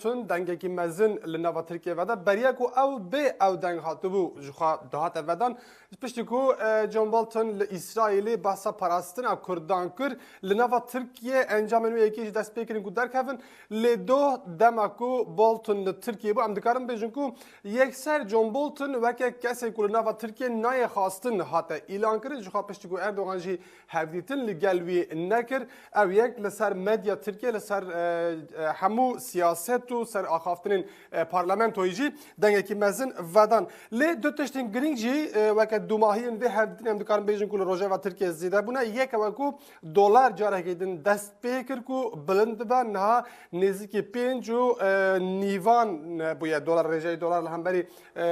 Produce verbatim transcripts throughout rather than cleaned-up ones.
Bolton dengekî mezin li nava Tirkiyê veda. Beriya ku ew bê ew deng hatibû ji xwe dihate vedan. Piştî ku, e, John Bolton li Îsraîlê behsa parastina Kurdan kir, li nava Tirkiyê encamên wê yekê jî dest pê kirin ku derkevin. Lê doh dema ku Bolton li Tirkiyê bû, em dikarin bêjin ku yekser John Bolton weke kesê ku li nava Tirkiyê nayê xwestin hate îlan kirin. Ji xwe piştî ku Erdogan jî hevdîtin li gel wî nekir. Ew yek li ser medya Tirkiye, li ser, e, e, hemû siyaset û ser axaftinên, e, parlamentoyê jî dengekî mezin vedan. Lê du tiştên girîng jî, e, weke dûmahiyên vê hevdîtinê em dikarin bêjin ku li rojeva Tirkiye zêde bûne. Yek ew e ku dolar carekê din dest pê kir ku bilind dibe, niha nêzîkî pênc û, e, nîvan, e, bûye dolar, rêjeyê dolar li hemberî, e,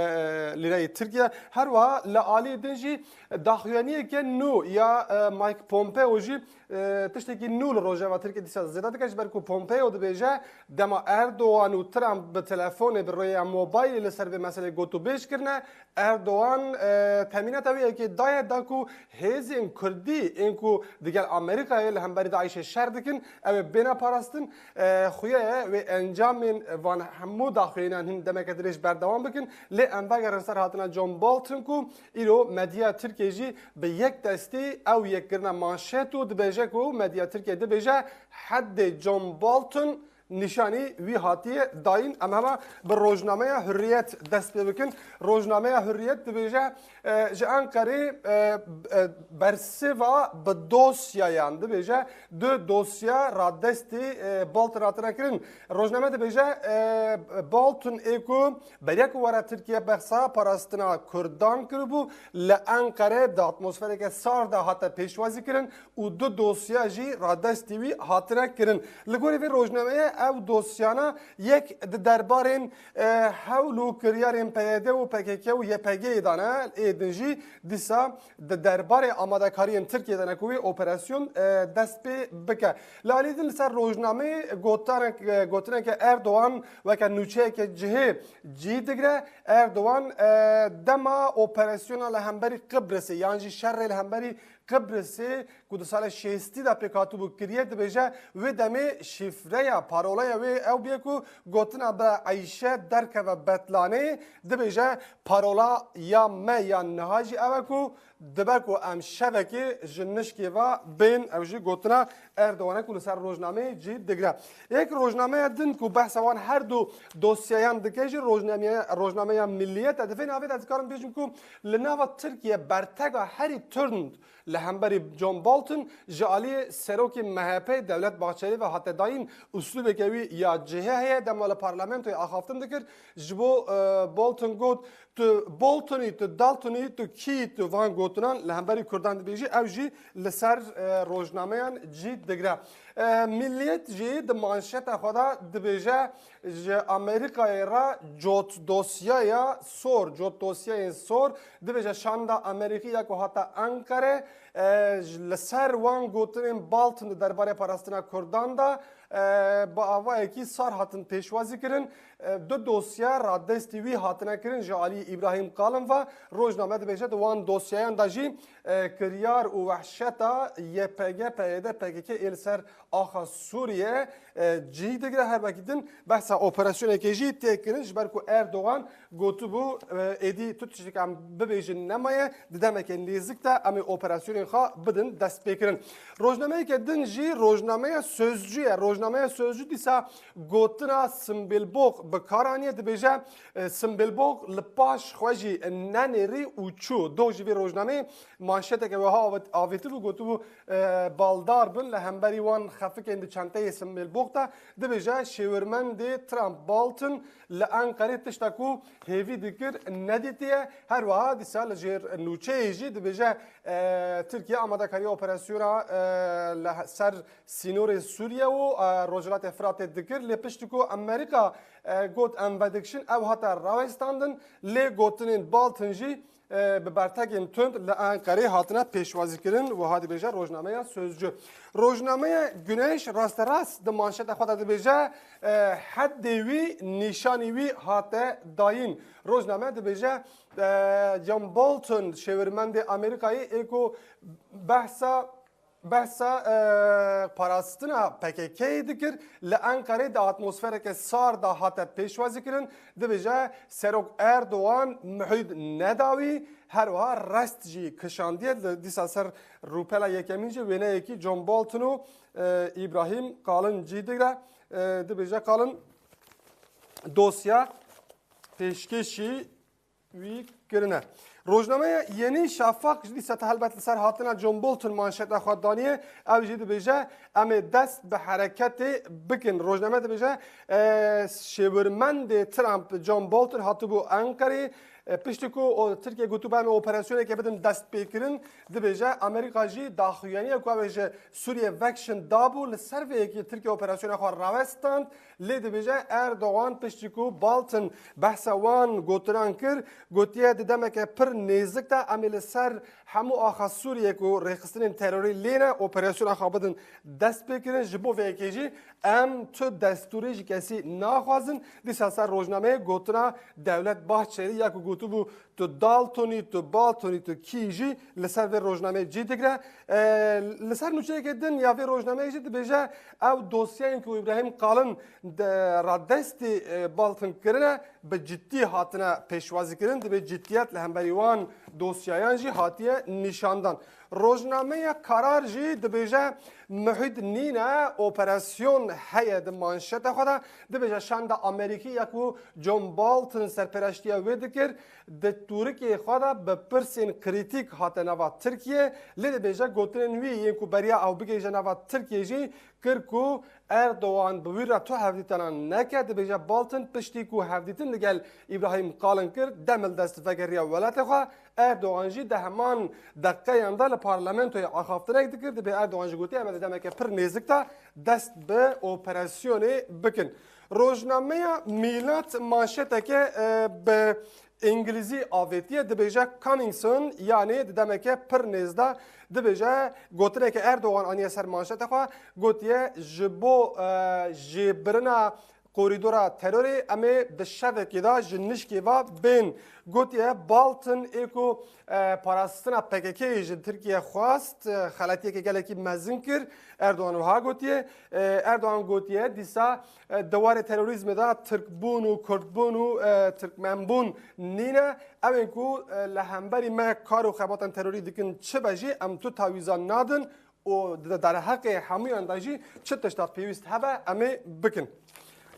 lîreyê Tirkiye. Her wiha li aliyê din jî daxuyaniyeke nû ya, e, Mike Pompeo jî, e, tiştekî nû li rojeva Tirkiye dîsa zêde dike, ji ber ku Pompeo dibêje, dema Erdogan û Trump bi telefonê, bi rêya mobaylê li ser vê meselê gotûbêj kirine, Erdogan, e, temînata wê yekê daye, da ku hêzên Kurdî ên ku digel Amerîkayê li hemberî DAIŞê şer dikin, ew ê bêne parastin. E, xuya ye wê encamên van hemû daxuyaniyên hin demeke dirêj berdewam bikin, lê em vegerin ser hatina John Bolton ku îro medya Tirkiye jî bi yek destî ew yek kirine manşet û dibêje ku medya Tirkiye dibêje, hedê John Bolton nîşanî wî hatiye dayîn. Em hema bi rojnameya Hurriyet dest pê bikin. Rojnameya Hurriyet dibêje, e, ji Enqerê, e, e, bersiva bi dosyayan dibêje, du dosya radestî, e, Bolton hatine kirin. Rojname dibêje, e, Bolton ê ku beriya ku were Tirkiye behsa parastina Kurdan kiribû, li Enqere di atmosfereke sar de hate pêşwazî kirin û du dosya jî radestî wî hatine kirin. Li gorî vê rojnameyê ew dosyana yek di derbarên, e, hewl û kiryarên P Y D û P K K û Y P G'yê de ne, ê din jî dîsa di derbarê amadekariyên Tirkiyê de ne ku wê operasyon, e, dest pê bike. Li alî din li ser rojnameyê gotanek-, e, gotineke Erdogan weke nûçeyeke cihê cî digre. Erdogan, e, dema operasyona li hemberî Qibrisê yan jî şerê li hemberî Qibrisê ku di sala şêstî de pêk hatibû kiriye, dibêje, wê demê şîfreya, parolaya wê ew bûye ku gotina bira Eyşe derkeve Betlanê, dibêje, parola ya me ya niha jî ew e ku dibe ku em şevekê ji nişkê ve bên, ew jî gotina Erdogan e ku li ser rojnameyê cî digre. Yek rojnameya din ku behsa wan her du dosyayan dike jî rojnameya, rojnameya Milliyet e. Di vê navê de dikarin bêjim ku li nava Tirkiye berteka herî tund li hemberî John Bolton ji aliyê serokê M H P Devlet Bahçeli ve hate dayîn. Uslûbeke wî ya cihê heye, dema li parlamentoyê axaftin dikir, ji bo, e, Bolton got, tu Boltonî, tu Daltonî, tu kî, tu van gotinan li hemberî Kurdan dibêjî, ew jî li ser, e, rojnameyan cî digre. E, Milliyet jî di manşeta xwe de dibêje, ji Amerîkayê re cot dosyaya sor, cot dosyayên sor, dibêje şanda Amerîkî ya ku hate Enqere, e, ji, li ser wan gotinên Bolton di derbarê parastina Kurdan de, e, bi avayekî sar hatin pêşwazî kirin. E, du dosya radestî wî hatine kirin ji alî Îbrahîm Kalin ve. Rojname dibêje di wan dosyayan de jî, e, kiryar û wehşeta Y P G, P Y D, P K K ê li ser axa Sûriye, e, cî digire. Her wekî din behsa operasyonekê jî tê kirin, ji ber ku Erdogan gotibû, e, êdî tu tiştek em bibêjin nemaye, di demeke nêzik de em ê operasyonên xwe bidin destpêkirin. Rojnameyeke din jî rojnameya Sözcü ye. Rojnameya Sözcü dîsa gotina Simbêlbox bi kar aniye, dibêje, e, Simbêlbox li paş xwe jî nenêrî û çû. Doh jî vê rojnameyê manşeteke wiha avêt-, avêtibû, gotibû, e, baldar bin li hemberî wan xefikên di çenteyê Simbêlbox de. Dibêje, şêwirmendê Trump Bolton li Enqerê tişta ku hêvî dikir nedîtiye. Her wiha dîsa li jêr nûçeyê jî dibêje, e, Tirkiye amadekariya operasyona, e, li he-, ser sînorê Sûriye û, e, Rojhilatê Firatê dikir. Lê piştî ku Amerîka, e, got em vedikişin, ew hate rawestandin. Lê gotinên Bolton jî, e, bi bertekên tund li Enqerê hatine pêşwazîkirin, wiha dibêje rojnameya Sözcü. Rojnameya Güneş rasterast di manşeta xwe de dibêje, e, hedê wî, nîşanî wî hate dayîn. Rojname dibêje, e, John Bolton, şêwirmendê Amerîkayê ê ku behsa Behsa e, parastina P K K'yê dikir, li Enqerê di atmosfereke sar de hate pêşwazîkirin. Dibêje Serok Erdogan muhîd nedawî, her wiha rest jî kişandiye. Li dîsa ser rûpela yekemîn jî wêneyekî John Bolton û e, Îbrahîm Kalin cî digre. E, dibêje Kalin dosya pêşkêşî wî kirine. Rojnameya Yenî Şafak ji dîsa te helbet li ser hatina John Bolton manşeta xwe daniye. Ew jî dibêje, em ê dest bi hereketê bikin. Rojname dibêje, e, şêwirmendê Trump John Bolton hatibû Enqerê. E, piştî ku o, Tirkiye gotû, em ê operasyoneke bidin destpêkirin, dibêje Amerîka jî daxuyaniye ku ew ê ji Sûriye vekişin dabû. Li ser vê yekê Tirkiye operasyona xwe rawestand. Lê dibêje Erdogan piştî ku Bolton behsa wan gotinan kir, gotiye di demeke pir nêzik de em ê li ser hemû axa Sûriyê ku rêxistinên terorî lê ne, operasyona xwe bidin dest pê kirin. Ji bo vê yekê jî em tu destûrê ji kesî naxwazin. Dîsa ser rojnameyê gotina Dewlet Bahçelî ya ku gotibû tu Daltonî, tu Baltonî, tu kî jî li ser vê rojnameyê cî digre. E, li ser nûçeyeke din ya vê rojnameyê jî dibêje ew dosyayên ku Îbrahîm Kalin de radestî e, Balton kirine bi ciddî hatine pêşwazîkirin. Dibê ciddiyet li hemberî wan dosyayan jî hatiye nîşandan. Rojnameya Karar jî dibêje muhîd nîne, operasyon heye di manşeta xwe de. Dibêje şanda Amerîkî ya ku John Bolton serpereştiya wê dikir, di tûrikê xwe de bi pirsên krîtîk hate nava Tirkiye. Lê dibêje gotinên wî yên ku beriya ew bigihîje nava Tirkiye jî kir ku Erdogan bi wî re tu hevdîtena neke. Dibêje Bolton piştî ku hevdîtin digel Îbrahîm Kalin kir, demildest vegeriya welatê xwe. Erdogan jî di heman deqeyan de li parlamentoyê axaftinek dikir. Dibê Erdogan jî gotiye, em ê di demeke pir nêzik de dest bi operasyonê bikin. Rojnameya Mîlat manşeteke e, bi îngilîzî avêtiye, dibêje coming soon, yanî di demeke pir nêz de. Dibêje gotineke Erdogan aniye ser manşeta xwe, gotiye ji bo e, jêbirina korîdora terorê em ê di şevekê de ji nişkê ve bên. Gotiye Bolton ê ku e, parastina P K K'yê ji Tirkiye xwest, e, xeletiyeke gelekî mezin kir. Erdogan wiha gotiye. E, Erdogan gotiye dîsa e, di warê terorîzmê de Tirkbûn û Kurdbûn û e, Tirkmenbûn nîne. Ew ên ku e, li hemberî me kar û xebatên terorî dikin çi be jî em tu tawîza nadin û di derheqê hemûyan de jî çi tişta pêwîst hebe em ê bikin.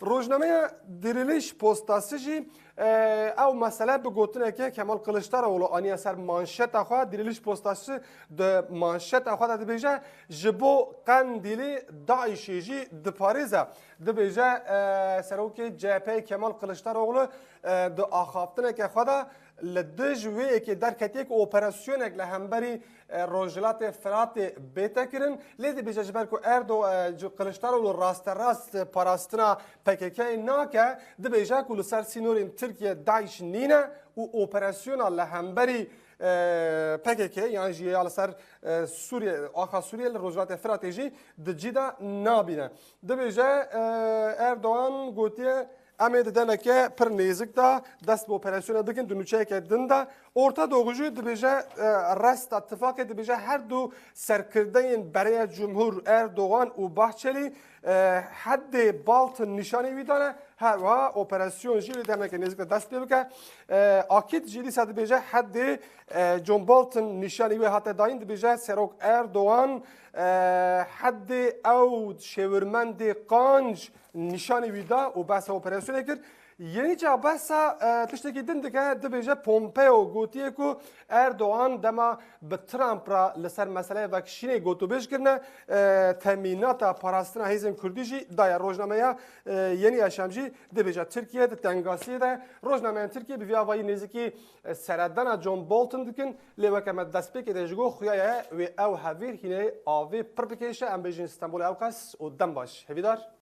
Rojnameya Diriliş Postası jî e, ew mesele bi gotineke Kemal Kılıçdaroğlu aniye ser manşeta xwe. Diriliş Postası di manşeta xwe de dibêje ji bo Qendîlê DAIŞê jî diparêze. Dibêje e, serokê C H P Kemal Kılıçdaroğlu e, di axaftineke xwe de li dij wê yekê derketiye ku operasyonek li hemberî e, Rojhilatê Firatê bête kirin. Lê dibêje ji ber ku Erdo e, Kılıçdaroğlu rasterast parastina P K K'yê nake, dibêje ku li ser sînorên Tirkiye DAIŞ nîne û operasyona li hemberî e, P K K yan jî ya li ser e, Sûriye, axa Sûriye li Rojhilatê Firatê jî di cî de nabîne. Dibêje e, Erdogan gotiye, em ê di demeke pir nêzik de dest bi operasyona bikin, di nûçeyeke din de. Orta Doğu jî dibêje e, resta tifaqê dibêje her du serkirdeyên bereya cumhur Erdogan û Bahçelî e, heddê Bolton nîşanî wî dane, her wiha operasyon jî wê demeke nêzik de dest pê bike. E, Akit jî dîsa dibêje heddê e, John Bolton nîşanî wê hate dayîn, dibêje Serok Erdogan e, heddê ew şêwirmendê qanc nîşanî wî da û behsa operasyonê kir. Yeniçar behsa e, tiştekî din dike, dibêje Pompeo gotiye ku Erdogan dema bi Trump re li ser meseleya vekişînê gotûbêj kirine, e, temînata parastina hêzên Kurdî jî daye. Rojnameya e, Yeni Yaşam jî dibêje Tirkiye di tengasiyê de. Rojnameyên Tirkiye bi vî avayî nêzîkî e, seredana John Bolton dikin, lê weke me destpêkê de ji go xuya ye wê ew hevîr hînê avê pir bikêşe. Em bêjin Stenbolê ewqas û dem baş. Hevîdar.